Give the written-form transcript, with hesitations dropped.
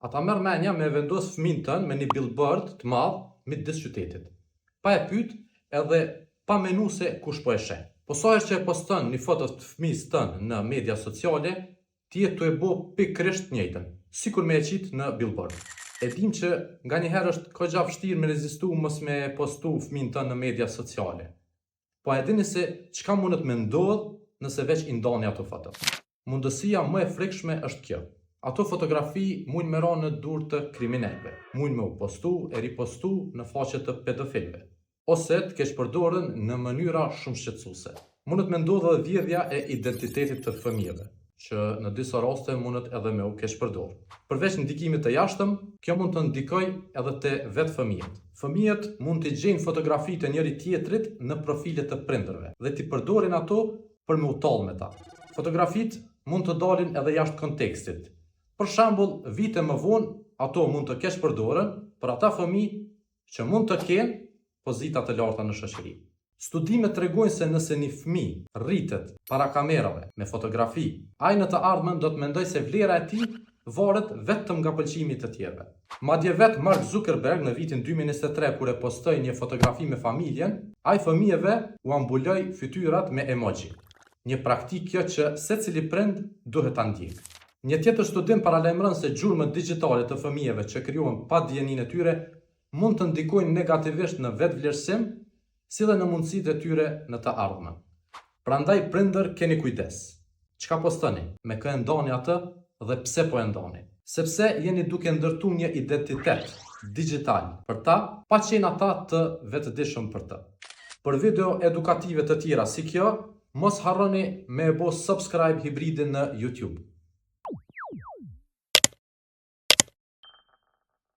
A ta merr menja me vendos fëmin tënd me një billboard të madh midis qytetit? Pa e pyet edhe pa menu se kush po e sheh. Po sa herë që e poston një foto të fëmisë tënd në media sociale, ti je tu e bo pikërisht të njëjtën, sikur me e qit në billboard. E dim që nganjëherë është kogja vështirë me rezistu mos me postu fëmin tënd në media sociale. Po a e dini se çka mundet me ndodh nëse veç i ndani ato foto? Mundësia më e frikshme është kjo. Ato fotografi mujnë me ra në dur të kriminalëve, mujnë me u postu e ripostu në faqe të pedofilëve, ose të keqpërdoren në mënyra shumë shqetësuese. Mundet me ndodhë edhe vjedhja e identitetit të fëmijëve, që në disa raste mundet edhe me u keqpërdor. Përveç ndikimit të jashtëm, kjo mund të ndikoj edhe te vetë fëmijët. Fëmijët mund t'i gjejnë fotografitë e njëri tjetrit në profile të prindërve dhe t'i përdorin ato për me u tall me ta. Fotografitë mund të dalin edhe jashtë kontekstit. Për shembull, vite më vonë ato mund të keqpërdoren për ata fëmijë që mund të kenë pozita të larta në shoqëri. Studimet tregojnë se nëse një fëmijë rritet para kamerave me fotografi, ai në të ardhmen do të mendojë se vlera e tij varet vetëm nga pëlqimi i të tjerëve. Madje vetë Mark Zuckerberg në vitin 2023 kur e postoi një fotografi me familjen, ai fëmijëve ua mbuloi fytyrat me emoji. Një praktikë kjo që secili prind duhet ta ndjekë. Një tjetër studim paralajmëron se gjurmët digjitale të fëmijëve që krijohen pa dijeninë e tyre mund të ndikojnë negativisht në vetëvlerësim, si dhe në mundësitë e tyre në të ardhmen. Prandaj prindër keni kujdes. Çka postoni, me kë e ndani atë dhe pse po e ndani? Sepse jeni duke ndërtu një identitet digital për ta, pa qenë ata të vetëdijshëm për të. Për video edukative të tjera si kjo, mos harroni me e bo subscribe Hibridin në YouTube.